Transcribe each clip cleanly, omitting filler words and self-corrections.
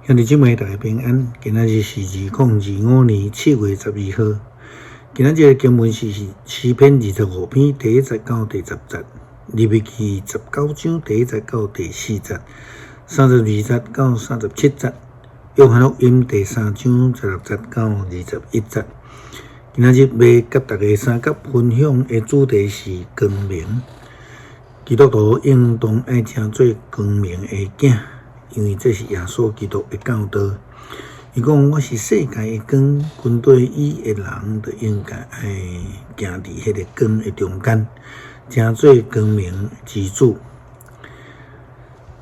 兄弟姊妹，大家平安。今仔日是2025年7月12號。今仔日的經文是詩篇25篇第一節到第10節，利未記19章第一節到第四節，32節到37節，約翰福音第三章16節到21節。今仔日欲佮大家相佮分享的主題是光明。基督徒應當愛成做光明的囝。因為這是耶穌基督的教導。伊講，我是世界的光，跟隨伊的人，就應該愛行佇彼个光的中間，成做光明之子。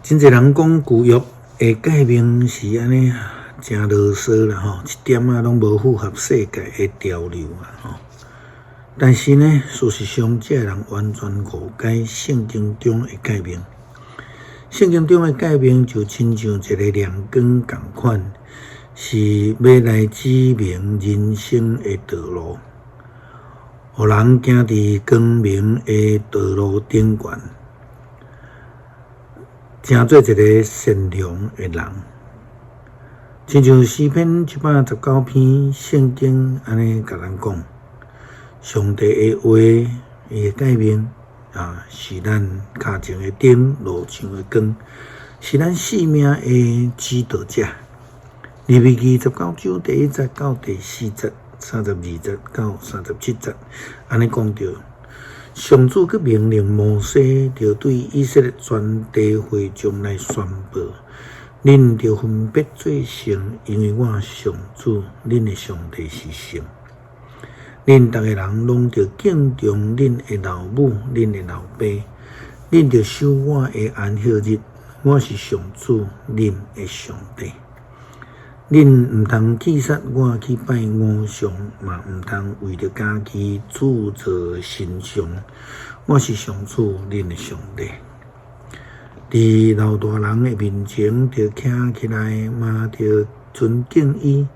真濟人講舊約的誡命是按呢誠囉嗦啦吼，一點仔攏無符合世界的潮流啦吼。但是呢，事實上，這个人完全誤解聖經中的誡命。聖經中的誡命就親像一个亮光仝款，是欲來指明人生的道路，予人行佇光明的道路頂懸，成做一个善良的人。親像詩篇119篇，聖經按呢共咱講，上帝的話，伊的誡命啊，是咱跤前的燈，路上的光，是咱性命的指導者。利未記19章第一節到第四節，32節到37節，按呢講著，上主閣命令摩西，著對以色列全地會眾來宣布：恁著分別做聖，因為我上主，恁的上帝是聖。恁逐个人攏著敬重恁的老母、恁的老爸，恁著守我的安息日。我是上主，恁的上帝。恁毋通棄殺我去拜偶像，嘛毋通為著家己鑄造神像。我是上主，恁的上帝。佇老大人的面前，著徛起來，嘛著尊敬伊，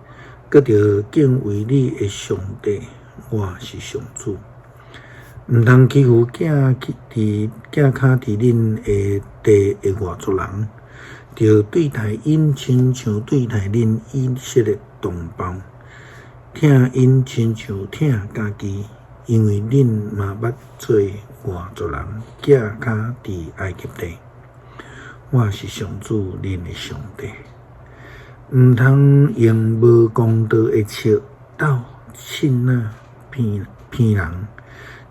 閣著敬畏你的上帝。我是上主，毋通欺負寄佇寄跤佇恁的地的外族人，著對待𪜶親像對待恁以色列同胞，疼𪜶親像疼家己，因為恁嘛捌做外族人，寄跤佇埃及地。我是上主，恁的上帝，毋通用無公道的尺斗秤仔騙騙人，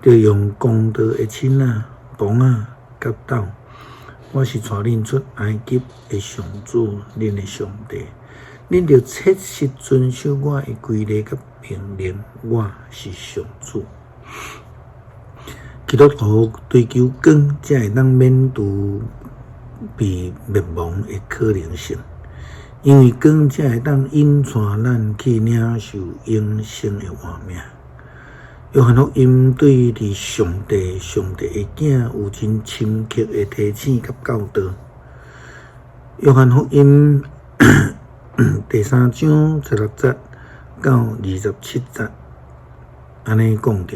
著用公道的秤仔、磅仔佮斗。我是帶恁出埃及的上主，恁的上帝。恁著切實遵守我的規例佮命令。我是上主。基督徒追求光，才會當免除被滅亡的可能性。因為光才會當引帶咱去領受永生的活命。約翰福音對佇上帝、上帝的囝有真深刻的提醒佮教導。約翰福音第三章16節到27節，按呢講著：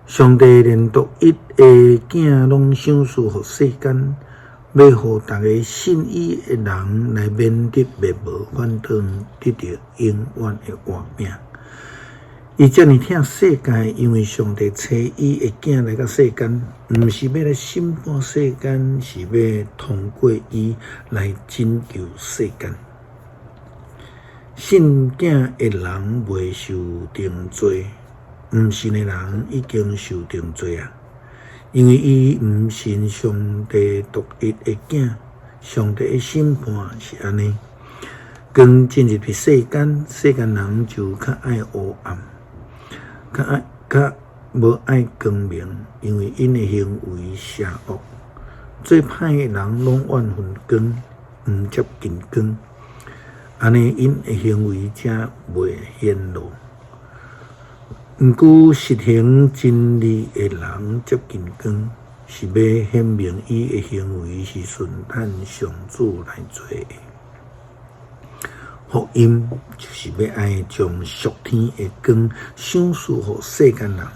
上帝連獨一的囝攏賞賜予世間，欲予逐个信伊的人來免得滅亡，反倒得著永遠的活命。伊遮爾疼世界，因為上帝差伊的囝來到世間，毋是欲來審判世間，是欲通過伊來拯救世間。信囝的人袂受定罪，毋信的人已經受定罪啊，因為伊毋信上帝獨一的囝。上帝的審判是按呢，光進入佇世間，世間人就較愛黑暗。較愛較無愛光明，因為𪜶的行為邪惡。做歹的人攏怨恨光，毋接近光，按呢𪜶的行為才袂顯露。毋過實行真理的人接近光，是欲顯明伊的行為是順趁上主來做的。福音就是欲愛將屬天的光賞賜予世間人，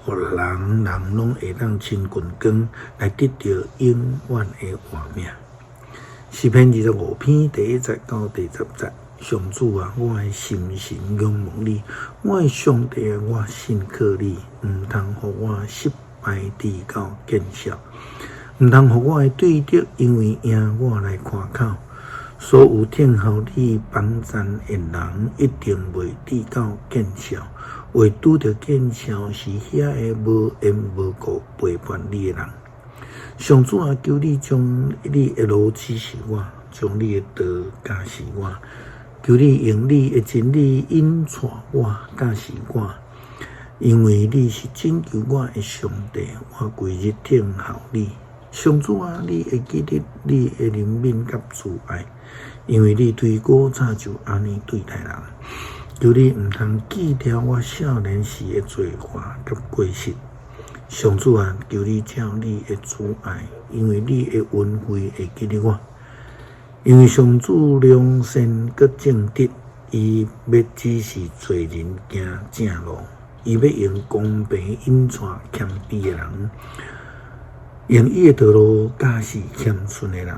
予人人攏會當親近光，來得著永遠的活命。詩篇25篇第1節到第10節，上主啊，我的心神仰望你，我的上帝啊，我信靠你，毋通予我失敗至到見笑，毋通予我的對敵因為贏我來誇口。所有聽候你幫贊的人，一定袂至到見笑。會拄著見笑是遐个無緣無故背叛你的人。上主啊，求你將你的路指示我，將你的道教示我。求你用你的真理引帶我，教示我。因為你是拯救我的上帝，我規日聽候你。上主啊，你會記得你的憐憫佮慈愛，因為你對古早就按呢對待人。求你毋通記著我少年時的罪犯佮過失。上主啊，求你照你的慈愛，因為你的恩惠會記得我。因為上主良善閣正直，伊欲指示罪人行正路，伊欲用公平引帶謙卑的人，用伊的道路教示謙遜的人，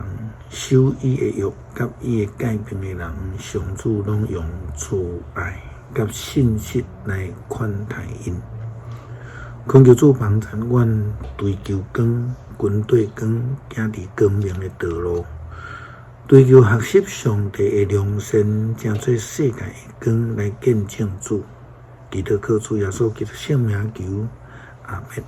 守伊的約佮伊的誡命的人，上主攏用慈愛佮信實來款待𪜶。懇求主幫贊阮追求光，跟綴光，行佇光明的道路，追求學習上帝的良善，成做世界的光來見證主。祈禱靠主耶穌基督聖名求，阿們。